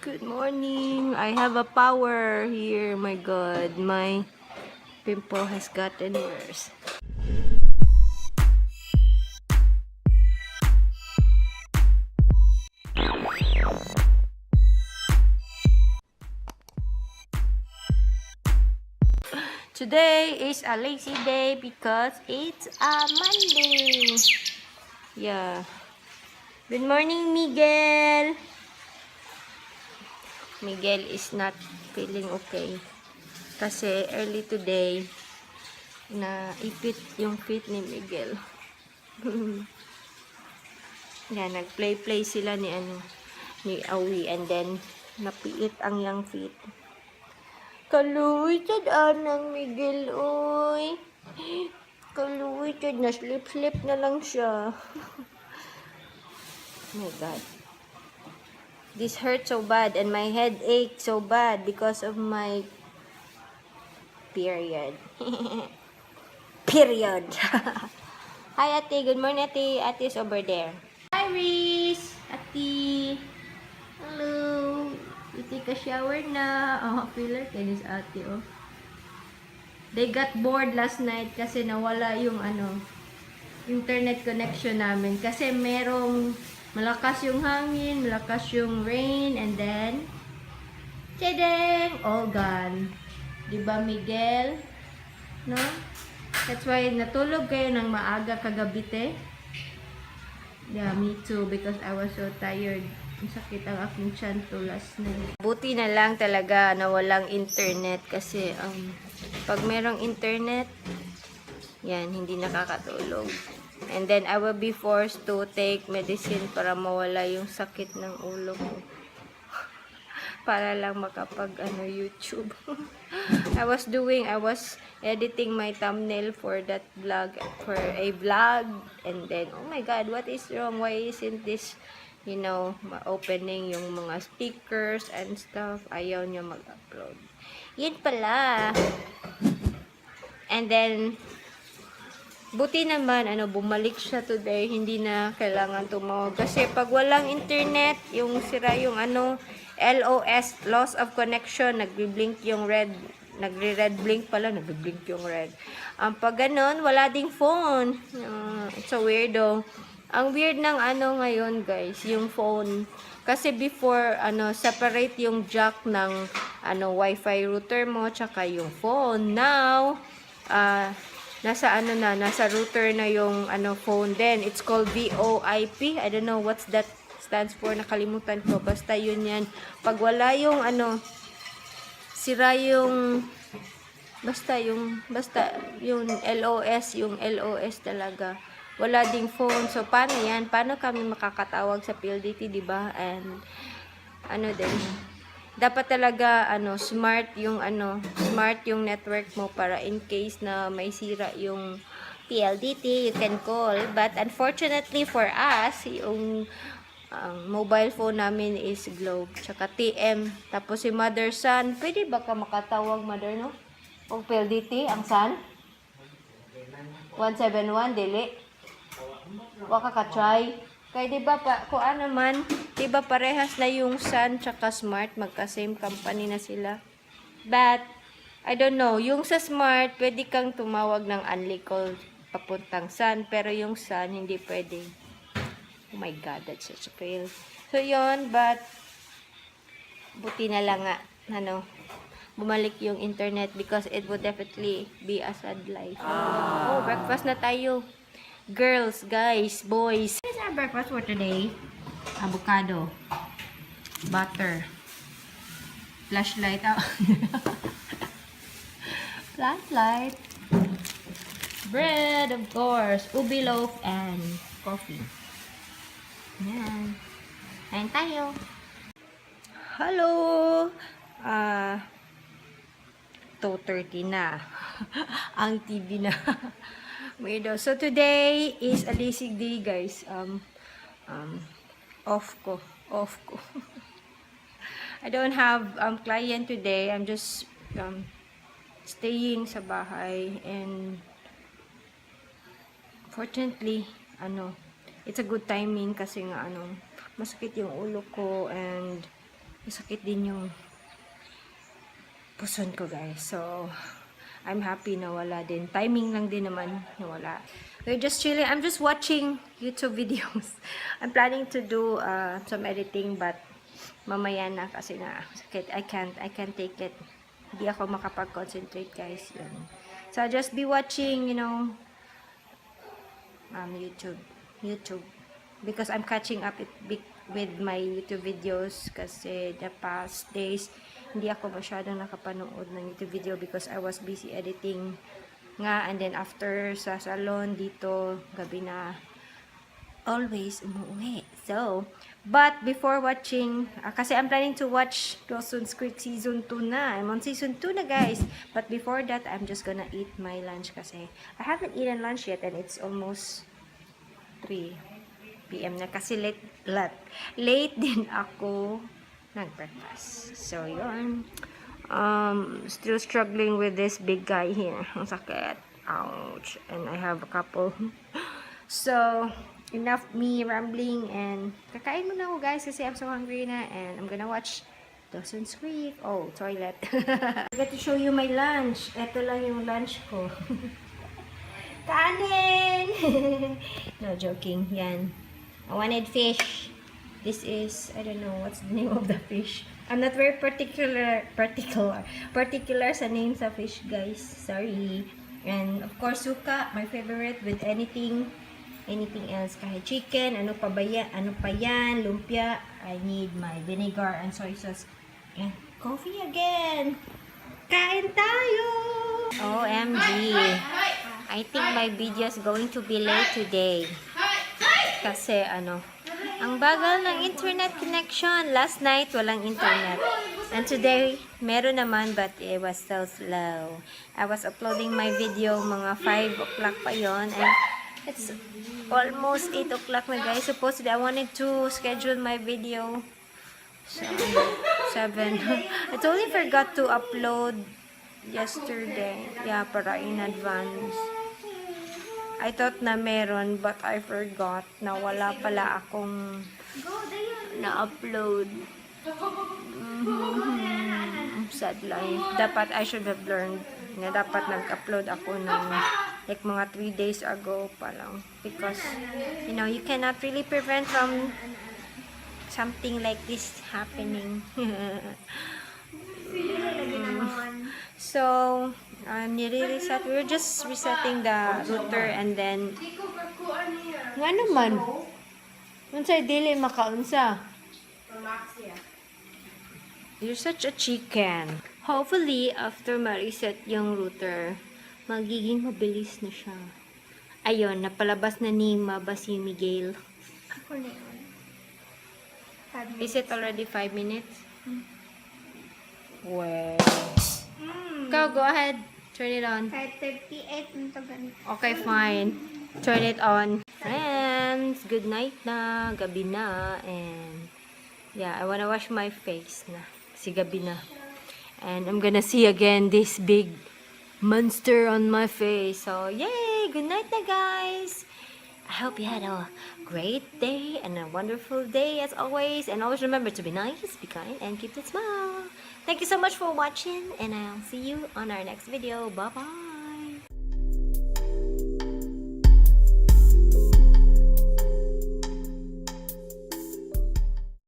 Good morning. I have a power here. My God, my pimple has gotten worse. Today is a lazy day because it's a Monday. Yeah. Good morning, Miguel. Miguel is not feeling okay. Kasi early today, na ipit yung feet ni Miguel. Yan, nag-play sila ni Awi, and then napiit ang young feet. Kaluwi tad anang Miguel, oy. Kaluwi tad, na slip na lang siya. Oh my God. This hurts so bad and my head aches so bad because of my period. Period. Hi, Ate. Good morning, Ate. Ate is over there. Hi, Reese. Ate. Hello. You take a shower na. Oh, feel like this Ate, oh. They got bored last night kasi nawala yung internet connection namin. Kasi merong malakas yung hangin, malakas yung rain, and then tadang! All gone. Diba, Miguel? No? That's why natulog kayo ng maaga kagabi, te. Yeah, me too, because I was so tired. Sakit ang aking tiyan to last night. Buti na lang talaga na walang internet kasi pag merong internet, yan, hindi nakakatulog. And then I will be forced to take medicine para mawala yung sakit ng ulo ko. Para lang makapag YouTube. I was editing my thumbnail for that vlog, for a vlog, and then oh my God, what is wrong? Why isn't this opening yung mga stickers and stuff? Ayaw niya mag-upload. Yun pala. And then buti naman, bumalik siya today. Hindi na kailangan tumawag. Kasi pag walang internet, yung sira yung LOS, loss of connection, nagbi-blink yung red. Nagre-red blink pala, nagbi-blink yung red. Pag ganun, wala ding phone. It's so weirdo. Ang weird ng ngayon, guys, yung phone. Kasi before, separate yung jack ng Wi-Fi router mo, tsaka yung phone. Now, nasa router na yung phone din. It's called VoIP. I don't know what's that stands for. Nakalimutan ko. Basta yun yan. Pag wala yung sira yung basta yung LOS talaga. Wala ding phone. So paano yan? Paano kami makakatawag sa PLDT, di ba? And din, dapat talaga smart yung network mo para in case na may sira yung PLDT, you can call. But unfortunately for us, yung mobile phone namin is Globe, tsaka TM. Tapos si Mother Son, pwede ba ka makatawag, Mother, no? O PLDT, ang Son? 171, dili? Waka ka-try. Kaya diba diba parehas na yung Sun tsaka Smart, magka-same company na sila. But, I don't know, yung sa Smart, pwede kang tumawag ng unli call papuntang Sun, pero yung Sun, hindi pwede. Oh my God, that's such a fail. So, yun, but, buti na lang nga, bumalik yung internet because it would definitely be a sad life. Oh, breakfast na tayo. Girls, guys, boys. What is our breakfast for today? Avocado, butter, flashlight, flashlight, bread, of course, ubi loaf, and coffee. Yan. Kain tayo. Hello! 2:30 na. Ang TV na. So today is a lazy day, guys. Off ko. I don't have client today. I'm just staying sa bahay, and fortunately, it's a good timing kasi nga masakit yung ulo ko, and Sakit din yung puson ko, guys. So, I'm happy na wala din. Timing lang din naman na wala. We're just chilling. I'm just watching YouTube videos. I'm planning to do some editing, but mamaya na kasi na sakit. I can't take it. Hindi ako makapag-concentrate, guys. Yun. So, I'll just be watching, you know, YouTube. Because I'm catching up with my YouTube videos kasi the past days, hindi ako masyadong nakapanood ng YouTube video because I was busy editing nga, and then after sa salon dito, gabi na, always umuwi. So, but before watching, kasi I'm planning to watch Dawson's Creek Season 2 na. I'm on Season 2 na, guys. But before that, I'm just gonna eat my lunch kasi I haven't eaten lunch yet and it's almost 3 PM na kasi late din ako nag-breakfast. So, yun. Still struggling with this big guy here. Ang sakit. Ouch. And I have a couple. So, enough me rambling and kakain muna ako, guys, kasi I'm so hungry na and I'm gonna watch Dawson's Creek. Oh, toilet. I got to show you my lunch. Ito lang yung lunch ko. Kanin! No, joking. Yan. I wanted fish. This is, I don't know what's the name of the fish. I'm not very particular sa names of fish, guys. Sorry. And of course, suka, my favorite with anything else. Kahit chicken, ano pa yan, lumpia. I need my vinegar and soy sauce. And coffee again. Kain tayo! OMG. I think my video is going to be late today. Kasi ang bagal ng internet connection. Last night, walang internet. And today, meron naman, but it was so slow. I was uploading my video, mga 5 o'clock pa yon, and it's almost 8 o'clock na, guys. Supposedly, I wanted to schedule my video 7. I totally forgot to upload yesterday. Yeah, para in advance. I thought na meron, but I forgot na wala pala akong na-upload. Sad life. Dapat I should have learned na dapat nag-upload ako ng like mga 3 days ago pa lang. Because, you know, you cannot really prevent from something like this happening. So, nire-reset. We're just resetting the router and then nga naman unsay dili makaunsa. You're such a chicken. Hopefully, after ma-reset yung router, magiging mabilis na siya. Ayun, napalabas na ni Maba si Miguel. Ako na yun. Is it already 5 minutes? Well, go ahead. Turn it on. Kahit 38 nito ganito. Okay, fine. Turn it on. Friends, good night na. Gabi na. And, yeah, I wanna wash my face na. Kasi gabi na. And I'm gonna see again this big monster on my face. So, yay! Good night na, guys. I hope you had a great day and a wonderful day as always. And always remember to be nice, be kind, and keep the smile. Thank you so much for watching, and I'll see you on our next video. Bye-bye.